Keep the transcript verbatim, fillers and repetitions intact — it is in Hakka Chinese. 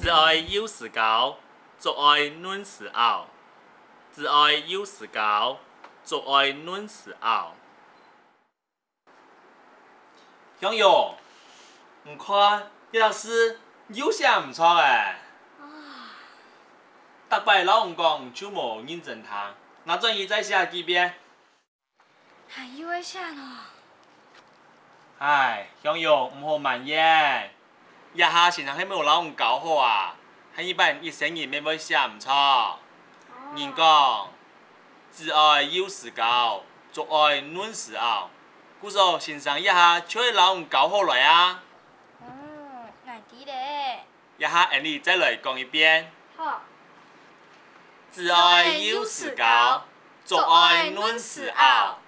子愛幼時教，竹愛嫩時拗。子愛幼時教，竹愛嫩時拗。向勇，你看，這隻字又寫毋著欸！逐擺摎你講就無認真聽，拿轉去再寫幾遍。 還又愛寫呢？唉，向勇，毋好埋怨。這下先生係無摎你教好啊，下一擺一生人乜會寫毋著。人講，子愛幼時教，竹愛嫩時拗。故所先生這下就愛摎你教好來啊。嗯，𠊎知咧。 這下𠊎俚再來講一遍。好。子愛幼時教，竹愛嫩時拗。